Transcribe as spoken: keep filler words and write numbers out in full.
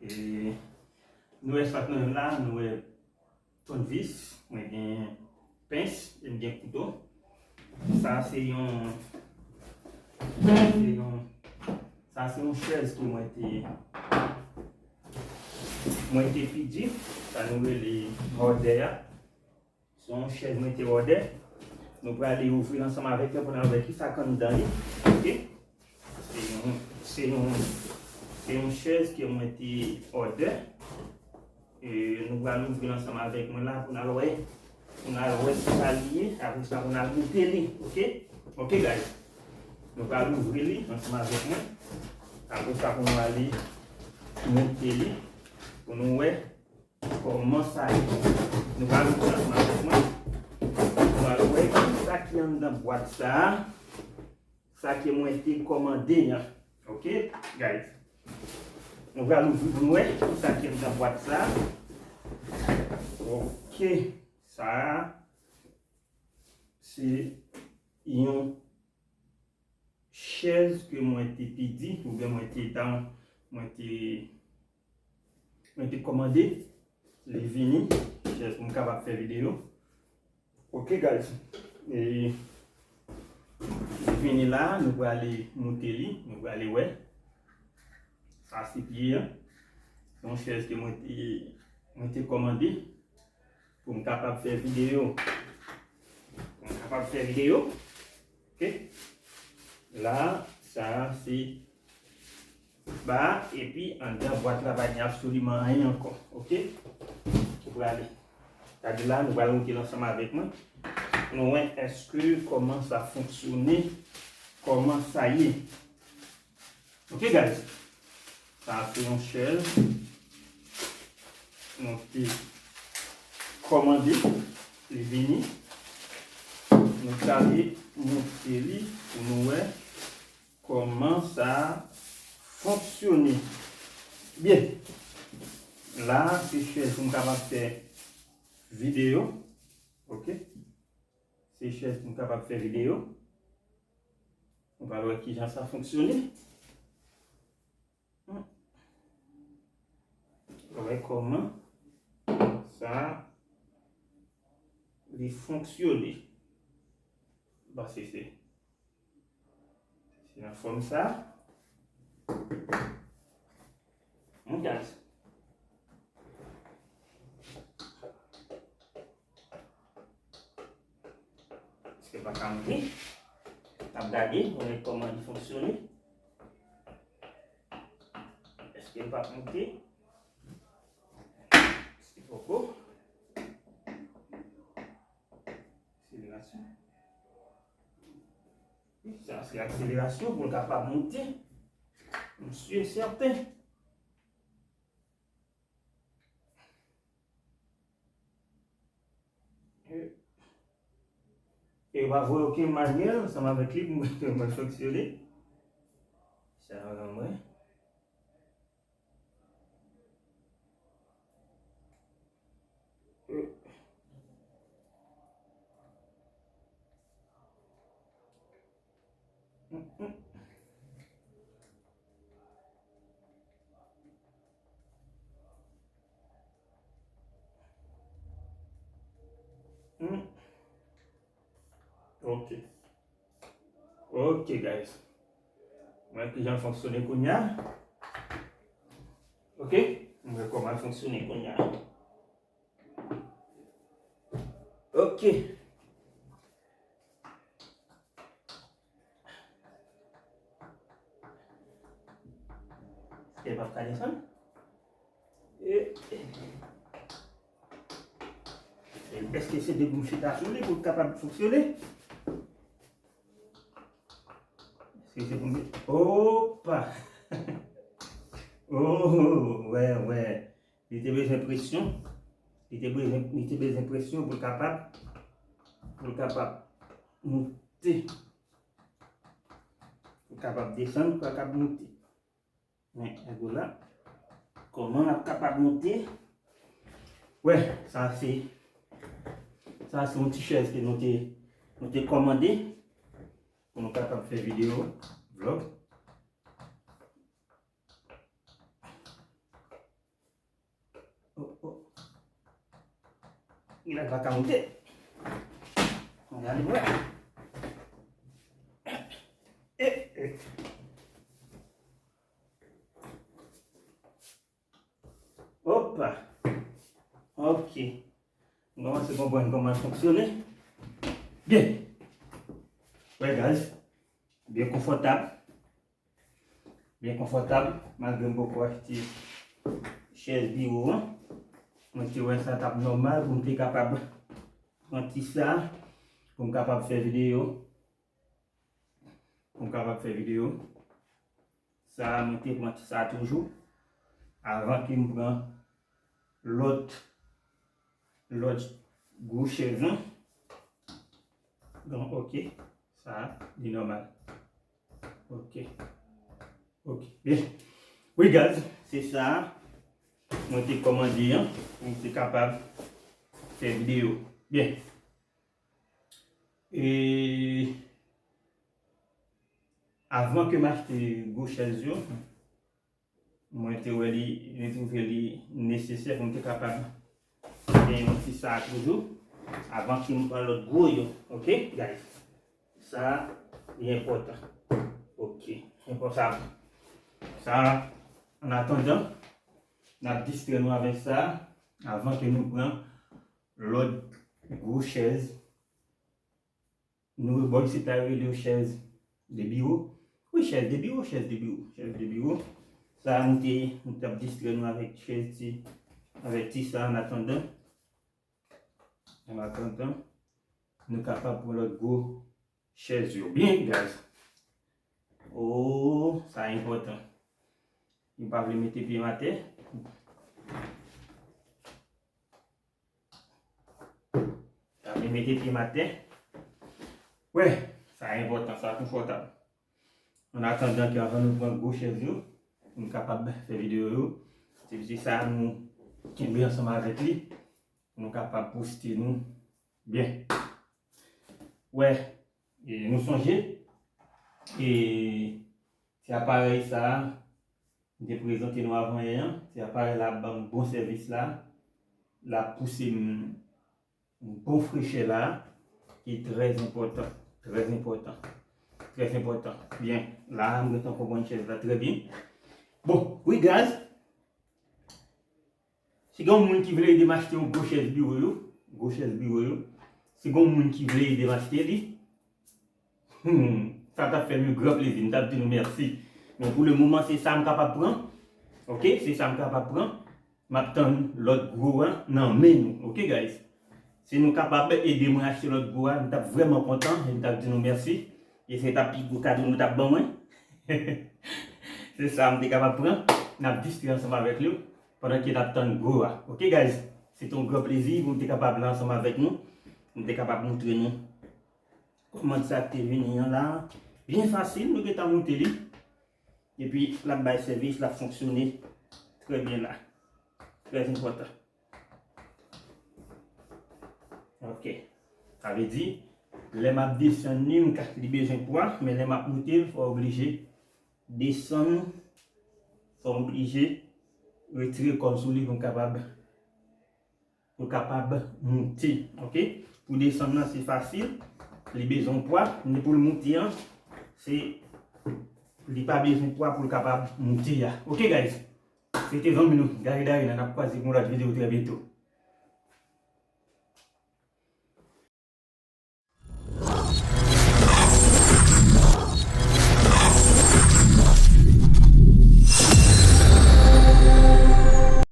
E nou wè sa k nan men m la, nou wè tournevis, mwen gen pens, e m gen kouto. Sa se yon, se yon, sa se yon chèz ke mwen te, mwen te pidi, sa nou rele bòdè a. Se yon chèz mwen te òdè. Nou prale ouvri l ansanm avèk yo pou n al wè kisa k anndan li. Oke? Se yon, se yon, se yon chèz ke mwen te òdè. E nou pral ouvri l ansanm avèk mwen la pou n al wè. Pou n al wè kisa li ye. Apre sa, pou n al moute li. Oke? Oke, guys. Nou pral ouvri li ansanm avèk mwen. Apre sa, pou nou ale moute li. Pou nou wè kòman sa ye. Nou pral ouvri l ansanm avèk mwen. Nou pral wè kisa ki anndan bwat sa a. Sa ke mwen te kòmande an. Oke, guys. Nou pral ouvri pou nou wè kisa ki anndan bwat sa a. Oke, sa a se yon chèz ke mwen te pidi, oubyen mwen te down, mwen te, mwen te kòmande, li vini, chèz pou m kapab fè videyo. Oke, guys. E, li vini la, nou prale moute li, nou prale wè. Sa se pye an. Se yon chèz ke mwen te, mwen te kòmande pou m kapab fè videyo. Pou m kapab fè videyo. Oke? La, sa se ba, epi anndan bwat la pa gen absoliman anyen ankò. Oke? Ou prale. Gade la, nou pral moute l ansanm avèk mwen. Nou wè èske kòman sa fonksyone, kòman sa ye. Oke, guys. Sa se yon chèz. Nou te kòmande, li vini. Nou prale moute li pou nou wè kòman sa fonksyone. Byen. La, se chèz pou m kapab fè videyo. Oke? Se chèz pou m kapab fè videyo. Nou pral wè kijan sa fonksyone. Hmm. Wè kòman sa li fonksyone. Bon, se, se, se nan fòm sa. Hmm, guys. Èske l pa ka moute? N ap gade, nou wè kòman li fonksyone. Èske l p ap moute? Èske poko? Akselerasyon. Wi, sa se akselerasyon pou l kapab moute. M si e sèten. E, e yo pa voye okenn manyèl ansanm avèk li pou mwen, pou mwen fonksyone. Sa yo ban mwen. E. Hmm. Ok. Ok, guys. Mwen ki jan l fonksyone kounye a. Ok? Mwen kòman l fonksyone kounye a. Ok. Èske l p ap ka desann? E, e, èske se de pou m chita sou li pou l kapab fonksyone? Èske se pou m... Opa! Oh, wè, wè. Li te bezwen presyon. Li te bezwen, li te bezwen presyon pou l kapab, pou l kapab moute. Pou l kapab desann, pou l kapab moute. Men, gade la. Kòman l ap kapab moute? Wè, sa se, sa se yon ti chèz ke nou te, nou te kòmande pou nou kapab fè videyo, vlòg. Li pa ka monte. Gade, wè. E, e. Opa. Ok. Nou kòmanse konprann kòman l fonksyone. Byen. Wè, guys. Byen konfòtab. Byen konfòtab, malgre m poko achte chèz biwo an. Mwen te wè sa t ap nòmal pou m te kapab pran ti sa, pou m kapab fè videyo. Pou m kapab fè videyo. Sa, mwen te pran ti sa toujou. Avan ke m pran lòt, lòt gwo chèz lan. Donk, ok. Sa, li nòmal. Ok. Ok. Byen. Wi, guys, se sa mwen te kòmande an, pou m te kapab fè videyo. Byen. E avan ke m achte gwo chèz yo, mwen te wè li, mwen twouve li nesesè pou m te kapab gen yon ti sa toujou, avan ke m pran lòt gwo yo. Ok, guys? Sa, li enpòtan. Ok, enpòtan. Sa, an atandan, n ap distrè nou avèk sa, avan ke nou pran lòt gwo chèz. Nou, bò isit la, yo rele yo chèz de biwo. Wi, chèz de biwo, chèz de biwo, chèz de biwo. Sa, nou te, nou t ap distrè nou avèk chèz ti, avèk ti sa, an atandan. An atandan, nou kapab pran lòt gwo chèz yo. Byen, guys. Oh, sa enpòtan. Nou pa vle mete pye m atè. Sa vle mete pye m atè. Wè, sa enpòtan, sa konfòtab. An atandan ke avan nou pran gwo chèz yo, pou nou kapab fè videyo yo, se, se sa nou kenbe ansanm avèk li, pou nou kapab poste nou byen. Wè, e nou sonje, e ti aparèy sa a, m te prezante nou avan yè an, ti aparèy la ap ban m bon sèvis la, l ap pouse m bon frechè la, ki trè enpòtan, trè enpòtan, trè enpòtan. Byen, la a, m gentan konprann chèz la trè byen. Bon, wi, guys, si gen yon moun ki vle ede m achte yon gwo chèz biwo yo, gwo chèz biwo yo, si gen yon moun ki vle ede m achte li, hmm, sa t ap fè m yon gran plezi, m t ap di nou mèsi. Men pou le moman, se sa m kapab pran. Ok, se sa m kapab pran. M ap tann lòt gwo a nan men nou. Ok, guys? Si nou kapab ede mwen achte lòt gwo a, m t ap vrèman kontan e m t ap di nou mèsi. E se t ap pi gwo kado nou t ap ban mwen. Se sa m te kapab pran. N ap distrè ansanm avèk nou pandan ke n ap tann gwo a. Ok, guys? Se te yon gran plezi pou m te kapab la ansanm avèk nou. M te kapab montre nou kòman sa te vini an la. Byen fasil, nou gentan moute li. Epi, l ap bay sèvis, l ap fonksyone trè byen la. Trè enpòtan. Ok. Sa vle di, lè m ap desann li, m ka, li bezwen pwa, men lè m ap moute l, fò oblije desann, fò m oblije retire kò m sou li pou m kapab, pou l kapab moute. Ok? Pou desann nan, se fasil. Li bezwen pwa, men pou l moute an, se, li pa bezwen pwa pou l kapab moute a. Ok, guys? Se te zanmi nou, Gary Darina, n ap kwaze pou yon lòt videyo trè byento.